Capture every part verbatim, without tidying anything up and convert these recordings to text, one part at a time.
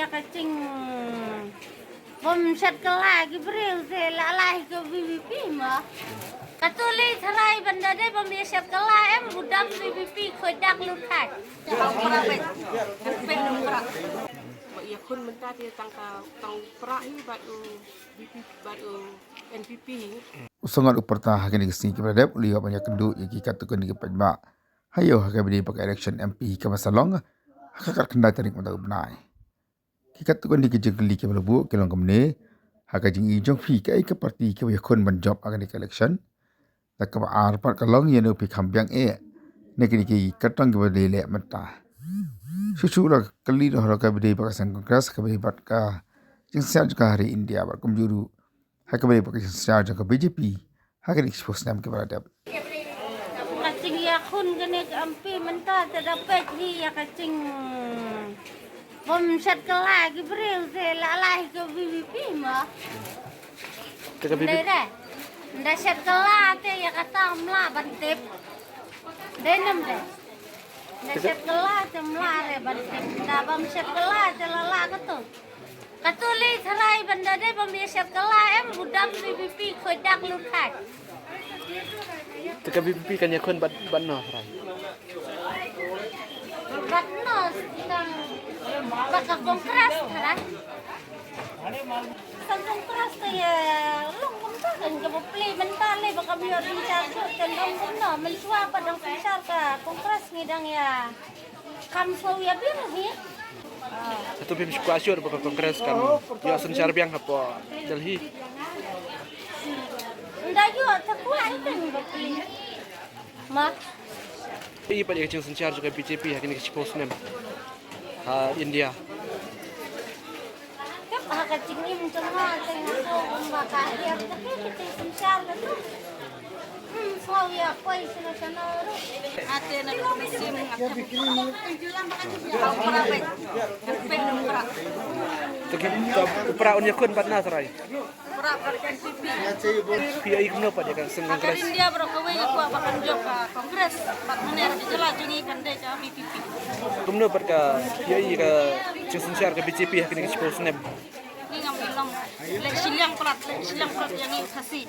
Ka jing bym shet kylla ki briew te la lah ka VPP mo. Katto lei tharai ban da dei bym ïa shet kylla em u dam VPP khoi dak lut thait. Tang pra peit. Peit tang pra. Ba ïakhun mynta te tang ka tang pra hi bad u VPP bad u NPP. U Sanghat u pyrta ha kine ki sngi kiba la dep u la ïoh ban ïakynduh ïa ki katto katne ki paidbah ha ïew ha kaba ïadei bad ka election MP kaba sa long ha ka khatkhyndai tarik mynta u bnai. Ki katto katne ki jingkylli kiba la buh ki long kumne, ha ka jingim jong phi kaei ka party kaba ïakhun ban jop ha kane ka election? Da kaba ar pat ka long ïano phi kham biang eh na kine ki kyrtong kiba dei leh mynta. Shuh shuh la kylli noh ha kaba dei bad ka seng Congress, kaba dei bad ka jingsynshar jong ka ri India bad kumjuh ruh ha kaba dei bad ka jingsynshar jong ka BJP ha kine ki shiphew snem kiba la dep. Ka jingïakhun kane ka MP mynta te da peit hi ïa ka jing bym shet kylla ki briew te la lah ka VPP mo. Te ka VPP. Dei re. Nda shet kylla te ïa kata ym lah ban tip. Dei nam dei. Nda shet kylla te ym lah re ban tip. Nda bym shet kylla te la lah kato. Katto lei tharai ban da dei bym ïa shet kylla em u dam VPP khoi dak lut thait. Te ka VPP kan ïakhun bad bad no tharai. Bad no tang bad ka Congress tharai. Seng Congress te ïa long kumta kan kaba plie mynta lei ba kam ïoh synshar shuh te long kumno mynshuwa pat dang synshar ka Congress ngi dang ïa Kam sngewbha biang hi. Hato phim kwah shuh ba ka Congress kan ïoh synshar biang hapoh Delhi? Nda ïoh te kwah ïa kan ba phi. Ma. Ïa pat ïa ka jingsynshar jong ka BJP ha kine ki shiphew snem ha India. Tip ha ka jingim jong nga te nga sngew kumba ka hiar te ki jingsynshar ka tu. Hmm, sngew ïa poi shano shano ruh. Ate na ka mynsiem nga tip. Ka u Pra bad. Ka peng u Pra. Te ki, ka u Pra un ïakhun bad na trai. U Pra bad NPP. Phi ïohi kumno pat ïa ka seng Congress? India baroh kawei ka kwah ba kan jop ka Congress. Bad hangne ha ka jylla jong ngi kan dei ka VPP. Kumno pat ka phi ïohi ka jingsynshar ka BJP ha kine ki shiphew snem? Ngi ngam ïohi long. Leh shiliang palat, leh shiliang palat ïa ngi Khasi.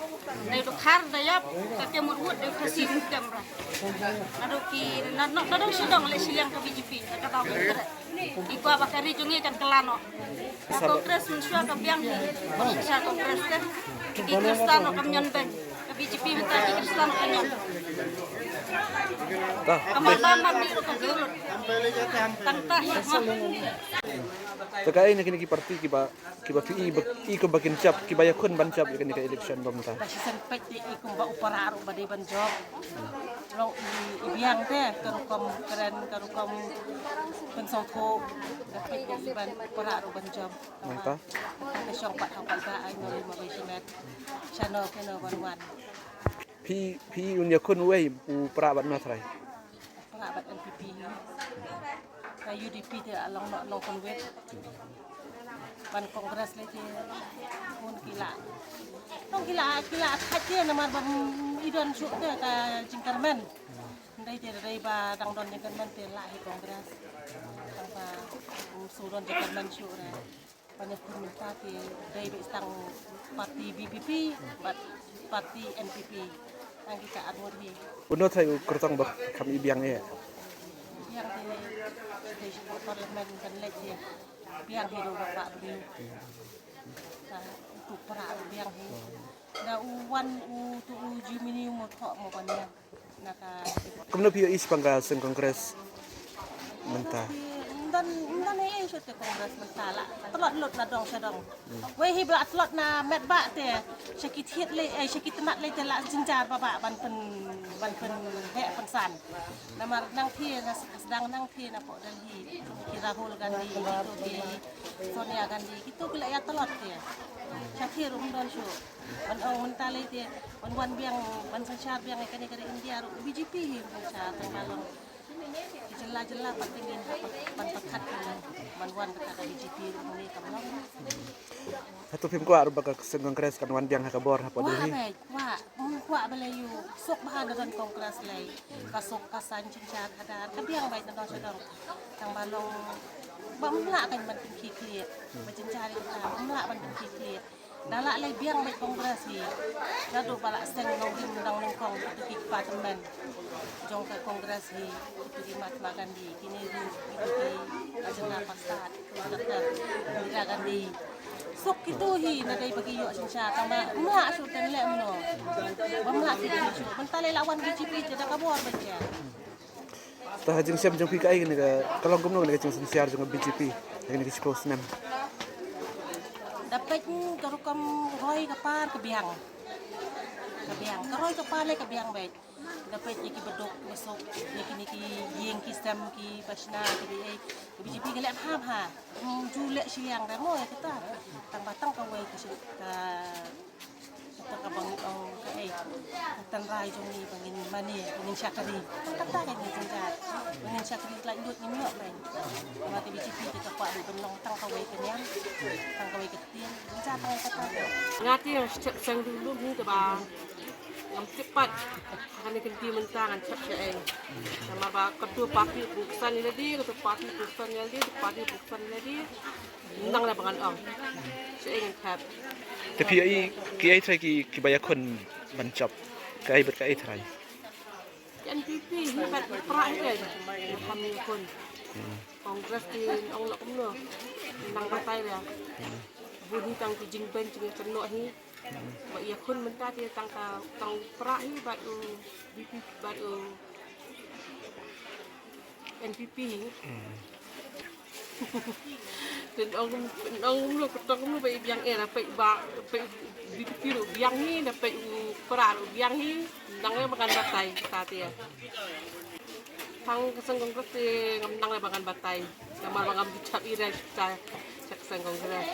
Dei u Dkhar, dei ïap, ka kem mut mut dei u Khasi kem ra. Naduh ki, na, na, naduh shu dang leh shiliang ka BJP, ka daw ki kre. Ki kwah ba ka ri jong ngi kan kylla noh. Ka Congress mynshuwa ka biang hi. Sha Congress te. Ki Khristan noh kam ñion beiñ. Ka BJP mynta ki Khristan noh kam ñion. Ka ma ba man ni ruh ka ki lut. Tang ta hi ma. Te kaei na kine ki party kiba, kiba phi i ba, i kumba kin jop, kiba ïakhun ban jop ïa kane ka election ba mynta? Ba shisien peit te i kumba u Pra ruh ba dei ban jop. Long i, i biang te ka rukom kren, ka rukom pynsngewthuh. Ba peit te i ban u Pra ruh ban jop. Mynta? Ka shong pat ha pat ba ai ngi ma bai shimet. Shano kino ban wan. Phi, phi un ïakhun uei, u Pra bad na trai? Pra bad NPP hi. Ka UDP te long, long, long convert. Ban Congress le te un ki la. Long ki la, ki la khat te namar ba i don shuh te ka jingkyrmen. Ndai te dei ba dang don jingkyrmen te la hi Congress. Tang ba, um, shu don jingkyrmen shuh re. Ban ïakhun mynta ki dei beit tang party VPP bad party NPP. Tang kita arngut hi. Uno trai u kyrtong ba kham i biang ïa. Biang hi dei shu parliament kan leit hi. Biang hi dei ba ba briew. Ka tu Pra biang hi. Da u wan u tu u Jimmy u mo thok mo ban ïa. Kumno phi ïohi shaphang ka seng Congress mynta? Ym don, ym don ei ei shuh te Congress mynta la tlot lut na dong sha dong. Wei hi ba tlot na met ba te sha ki thied lei, eh, sha ki tnat lei te la jynjar ba ba ban pyn, ban pynheh pynsan. Namar nang thie na sdang nang thie na pok Delhi ki Rahul Gandhi, kito ki Sonia Gandhi, kito ki la ïa tlot te. Sha thie ruh ym don shuh. Ban ong mynta lei te, ban wan biang, ban synshar biang ïa kane ka ri India ruh, BJP hi ban synshar tang ba long. Ki jylla jylla pat te ngin ban pyrkhat ban wan kata ka BJP ruh mynne kam long. Hato phim kwah ruh ba ka seng Congress kan wan biang ha ka bor hapoh Delhi? Kwah beit, kwah. Kwah ba la ïoh suk bha na don Congress lei. Ka suk ka san jynjar khadar ka biang beit na don sha don. Tang ba long ba mlah kan ban pynkhie khlieh. Ba jynjar ïa ka ba mlah ban pynkhie khlieh. Da lah lei biang beit Congress hi. Naduh ba la seng nongrim nongnyngkong kito ki kpa tymmen jong ka Congress hi, kito ki Mahatma Gandhi, kine ruh kito ki Rajendra Prasad, Doctor Indira Gandhi. Suk kito hi na dei ba ki ïoh synshar, tang ba mlah shuh ten leh mano. Ba mlah kito shuh. Mynta lei la wan B J P te da ka bor ba ïa. Te ha jingshem jong phi kaei kane ka, ka long kumno kane ka jingsynshar jong ka B J P ha kine ki shiphew snem? Da peit ka rukom roi ka par ka biang. Ka biang. Ka roi ka par lei ka biang beit. Da peit ïa ki baduk ba suk ïa kine ki ïing ki sem ki bashna ki dei ei. Ka B J P ka leh bha bha. Ym ju leh shiliang re mo ïa kata. Tang ba tang kawei ka shi-, ka Kata ka ba ngi ong kaei ka tynrai jong ngi ba ngin mane ba ngin shakri. Tang kata ka ngi jynjar ba ngin shakri, laitluid ngim ïoh beiñ. Namar te B J P te ka kwah ruh ban long tang kawei ka niam, tang kawei ka ktien. Jynjar tang kata ka. Nga te nga sep seng dulu ni te ba ngam tip pat. Kane ka nti mynta ngan sep kaei. Namar ba ka tu parti pungsan ïa lade, ka tu parti pungsan ïa lade, tu parti pungsan ïa lade. Nang la ba ngan ong. Shu ing thap. Te phi ïohi kiei trai ki, ki ba ïakhun ban jop? Kaei bad kaei trai? Ki N P P hi bad pra hi kan. Kham ïakhun. Congress ki ong la kumno. Nang batai la. Bun hi tang ki jingben jingïakynnoh hi. Ba ïakhun mynta te tang ka, tang pra hi bad u V P bad u N P P. Te ong, ong lu, kata ong lu ba i biang eh, da peit ba, peit V P P ruh biang hi, da peit u pra ruh biang hi, nang eh ba ngan batai, kata te. Tang ka seng Congress te ngam nang eh ba ngan batai. Namar ba ngam ju chap i re sha, sha ka seng Congress.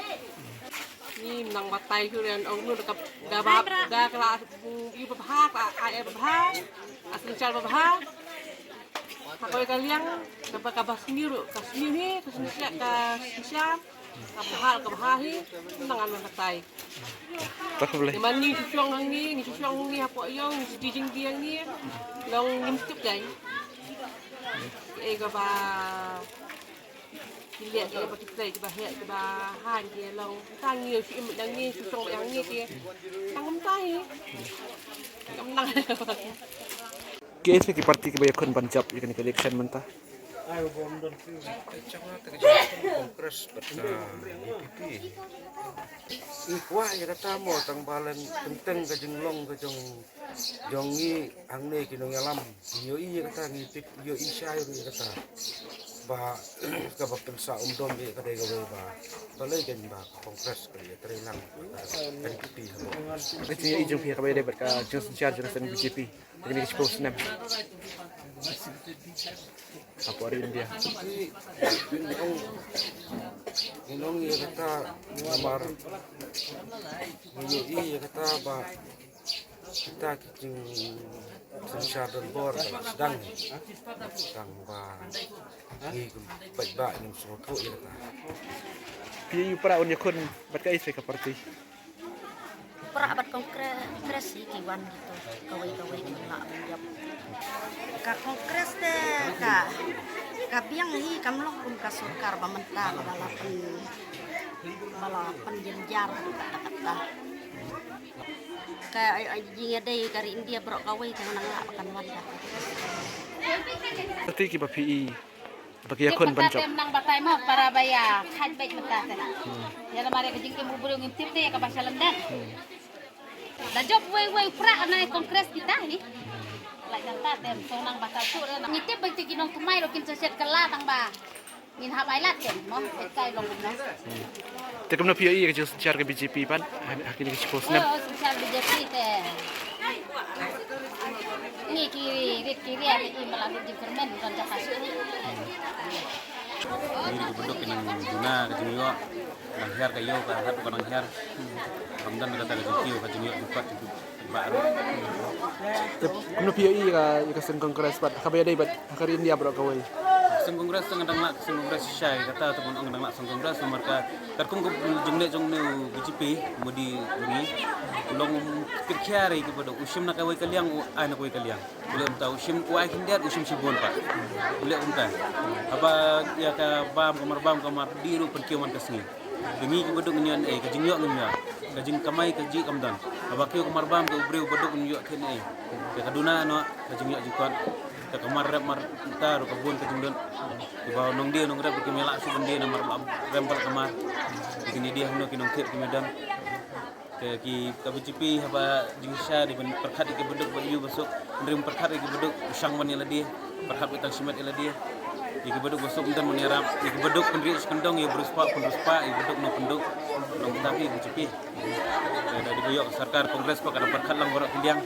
Ngi nang batai shuh re, ong nu da ka, da ba, da ka la, mm, ïa babha, ka ai babha, ka synshar babha. Ha kawei ka liang, da ba ka ba sniew ruh, ka sniew hi, ka synshar, ka synshar, ka bha, ka bha hi, nang ngan batai. Te khublei. Ngi man ngi shu shong hangne, ngi shu shong hangne hapoh ïew, ngi shu die jingdie hangne. Long ngim tip dei. Kaei kaba ki leh, kiba ki trei, kiba heh, kiba haiñ, ki long. Tang ngi shu im dang ngi shu shong dang ngi ki. Tang kumta hi. Ngam nang. Kiei ki parti kiba ïakhun ban jop ïa kane ka election mynta? Ka jong nga te ka jong Congress bad ka V P P. Ngi kwah ïa kata mo tang ba leng teng teng ka jinglong ka jong, jong ngi hangne ki nongïalam. Ngi ïohi ïa kata, ngi tip ïohi shai ruh ïa kata. Ba kaba pynsah um dom ïa ka dei kawei ba, balei kan ba Congress ka ïatrei lang, N P P habo. Ka jingïohi jong phi kaba ïadei bad ka jingsynshar jong ka seng B J P. Kine ki shiphew snem. Hapoh ri India. Ngi ong, ngi ong ïa kata namar ngi ïohi ïa kata ba kita ki jingsynshar donbor ka la sdang. Tang ba ngi kum paidbah ngim sngewthuh ïa kata. Phi ïohi u Prah un ïakhun bad kaei sa ka parti? Prah bad Congress hi ki wan kito kawei kawei ki lah ban ïap. Ka Congress te ka, ka biang hi, kam long kum ka sorkar ba mynta ba la pyn, ba la pynjynjar katta katta. Ka, eh, eh, jingïadei ka ri India baroh kawei te nang lah ba kan wan ka. Parti kiba phi i ba ki ïakhun ban jop. Te mynta te ym nang batai mo, para ba ïa khait beit mynta te. Hmm. Ïa la mare ka jingim u briew ngim tip te ïa kaba sha London. Hmm. Da jop wei wei u Prah na Congress kita hi. Lait nangta te ym nang batai shuh re. Ngi tip beit te ki nongthymmai ruh kin sa shet kylla tang ba ngin hap ai lad te mo, peit kai long kumno. Hmm. Te kumno phi ïohi ïa ka jingsynshar ka B J P pat ha, ha kine ki shiphew snem? Oh, synshar B J P te. Ngi ki rit ki ria te, i ba la rit jingkyrmen don jaka shuh. Ngi ki baduk ki nang duna ka jingïoh, nang hiar ka ïew ka hap ka nang hiar. Kam don kata ka jingkiew ka jingïoh jingpot jingpot ba ruh. Te kumno phi ïohi ïa ka, ïa ka seng Congress pat ha kaba ïadei bad ha ka ri India baroh kawei? Seng Congress tang dang lah seng Congress shai kata tu pun ong dang lah seng Congress namar ka katkum ka jingleh jong u B J P Modi Modi long kyrkiar ïa ki baduk u shim na kawei ka liang u ai na kawei ka liang. U leh mynta u shim u ai khyndiat u shim shibun pat. U leh mynta. Haba ïa ka bam ka mar bam ka mar dih ruh pynkiew man ka sngi. Ka ngi ki baduk ngin ïoh ei ka jingïoh ngin ïoh. Ka jingkamai ka jingkam don. Haba kiew ka mar bam ka u briew baduk ngin ïoh khein ei. Ka ka duna noh ka jingïoh jingkot. Ka ka mar rep mar ta ruh ka bun ka jingdon. Kiba nongdie nongrep ki me lah shu ban die namar rem bal ka mar. Ki kine die hangno ki nongthied ki me don. Ka ki ka B J P haba jingshisha dei ban pyrkhat ïa ki baduk ba ïoh ba suk. Hynrei pyrkhat ïa ki baduk u shang ban ïa lade. Pyrkhat ba tang shimet ïa lade. Ïa ki baduk ba suk ynda ban ïarap ïa ki baduk pynrieh shi kyndong ïa briew spah pynriew spah ïa baduk nongpynduk. Nongpynduk ïa ki B J P. Ka da dei ba ïoh ka sorkar Congress pat ka dang pyrkhat lang baroh ki liang.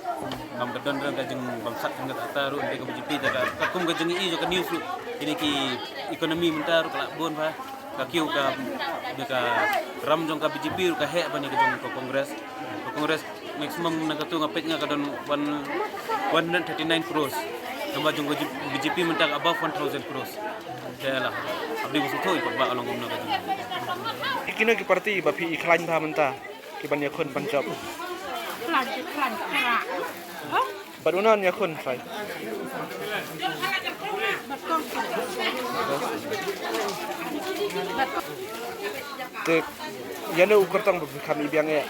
Ngam ka don don ka jingbamsap jong ka kata ruh ynda ka B J P da ka katkum ka jingïohi jong ka news ruh. Kine ki economy mynta ruh ka lah bun ba ka kiew ka, ka ram jong ka B J P ruh ka heh ban ïa ka jong ka Congress. Ka Congress maximum na katu nga peit nga ka don one, one hundred thirty-nine crores. Tangba jong ka B J P mynta ka above one thousand crores. Te la abdi ba sutoi pat ba ka long kumno ka jong. Kino ki party ba phi i khlaiñ bha mynta? Ki ban ïakhun ban jop. Khlaiñ, khlaiñ, khlaiñ. Hah? Bad unan ïakhun, Trai. Bad kong. Bad kong. Te, ïano u kyrtong ba phi kham i biang ïa?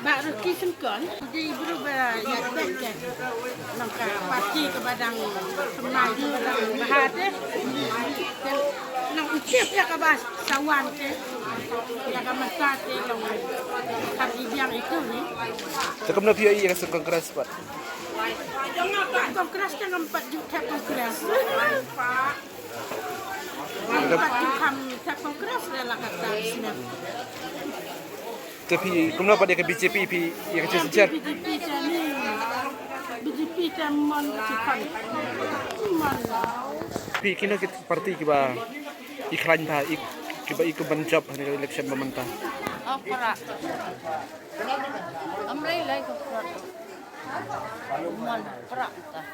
Bah Ricky Syngkon, dei bru ba ïa bad ka. Nang ka parti ka ba dang, semai ka ba dang bha te. Te nang u chief ïa ka ba Sa wan te ïa ka mynta te long kham i biang itu ni. Te kumno phi ïohi ïa ka seng Congress pat? Congress te ngam pat ju thep Congress. Ngam pat ju kham thep Congress le la kata snem. Te phi kumno pat ïa ka B J P phi ïa ka jingshynshar? B J P te ni. B J P te mon ka chi khon. Mon. Phi kino ki parti kiba i khlaiñ bha i kiba i kumban jop ha kane ka election ba mynta. Oh, para. Amrei lai ko para. Mon para ta.